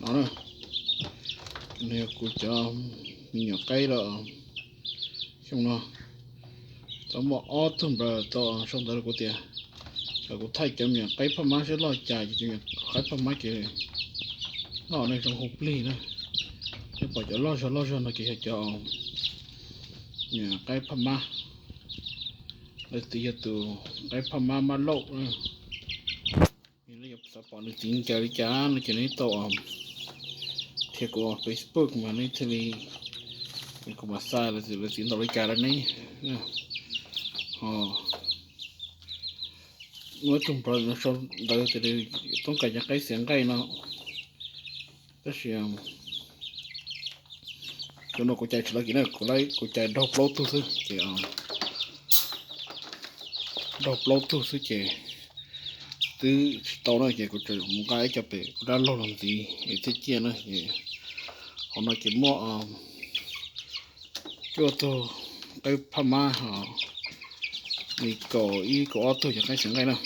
no na. Nws yog kuv cov me nyuam qaib los xyoo no. Tau muaj ob tug npawg tau sau ntawv rau kuv tias kom kuv thaij cov me nyuam qaib phaj mab seb loj cas ces cov me nyuam qaib phaj mab ces noj ne zoo hu plig na. Peb pom cov loj zog loj zog no ces yog cov me nyuam qaib phaj mab. Lawv txiv yog tus qaib phaj mab mab lauj. Yog xav pom nws txiv ncaws li cas no ces nws tau qhia kuv Facebook mas nws thiaj li, kuv mam xav lawv txiv ntaus li cas rau neb. Ho muaj ib tug npawg no sau ntawv tias nws toob kas cov qaib xiav nqaij no, tab sis cov no kuv cais tsis tau kiag na, kuv, kuv cais daug plaub tug xwb ces, daug plaub tug xwb ces twb tsis tau na ces kuv tseem mus nqa ib co pem kuv dab laug los ntxiv es thiaj ciaj na. Hauv no ces muaj cuaj tug qaib phaj mab, ho li kaum ib kaum ob tug cov qaib xiav nqaij na.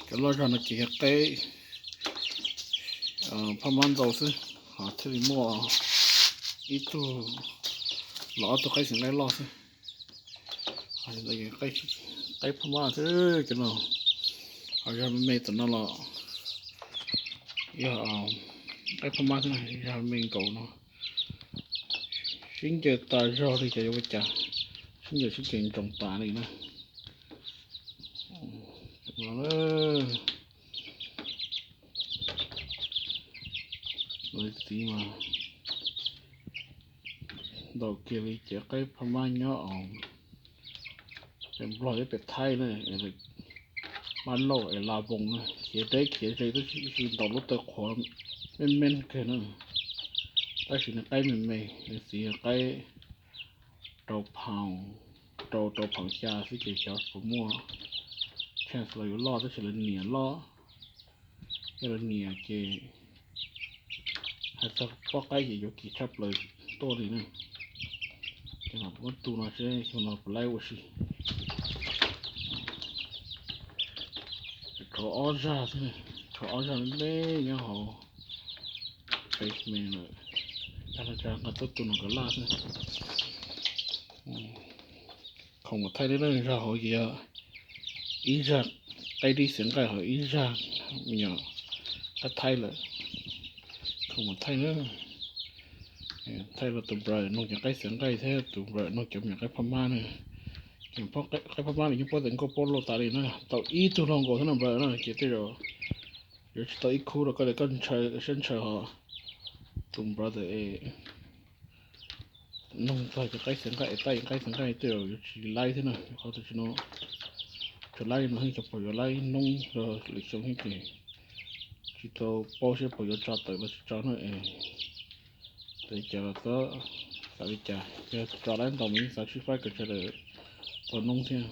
Cov loj zog no ces yog qaib phaj mab ntau xwb, ho thiaj li muaj ib tug los ob tug qaib xiav nqaij loj xwb. Qaib phaj mab xwb cov no, ho zog me me tom no los yog qaib phaj mab xwb na, zog me nkaus no. Sib ncaws tas zog li cov yuav ua cas, sib ncaws sib ncaws ntsoos tas li na. Lawv txiv mas ntaus kiag li cov qaib phaj mab nyob pem Nplog thiab pem Thaib na, mab lauj es la voos na, khiav deb khiav ze tab sis ntaus lub taw qhuav me me kawg na. Tab sis nws qaib me me, nws txiv qaib rau phaum, rau rau phaum xya xwb ces xyov puas muaj chance los yuav loj tab sis lawv niam loj, yog lawv niam ces hais txog poj qaib ces yuav kim tshaj plaws tuaj li na. Ces mam muab tu no seb xyoo no puas laib ua si. Tshuav ob zaj xwb, tshuav ob zaj me me nyob hauv basement lawm, tag no tsam nqa tuaj tu no kom laj xwb. Khoom mam thaij lawm na, zaj hauv ces yog ib zaj qaib dib xiav nqaij, hauv ib zaj me nyuam qaib thaib lawm. Khoom mam thaij na, thaij los tus npawg noog cov qaib xiav nqaij thiab tus npawg noog cov me nyuam qaib phaj mab na. Qaib phaj mab nws yeej paub tes nkauj paub loj tas li na, tau ib tug hluas nkauj xwb no npawg na ces tej zaum yuav tsis tau ib khub rau koj li, koj ntshaw siab ntshaw ho tus npawg es noog txog cov qaib xiav nqaij es tab qaib xiav nqaij tej zaum yuav tsis laib thiab na, qhov tam sim no tsuas laib li no xwb, cov pog yuav laib noob rau lwm xyoo thiab ces tsis tau paub seb pog yuav tso tawm los tsis tso na. Es cas los txhob xav li cas, yog tso laib ntau mas yeej xav sib faib kom sawv daws tau noob thiab.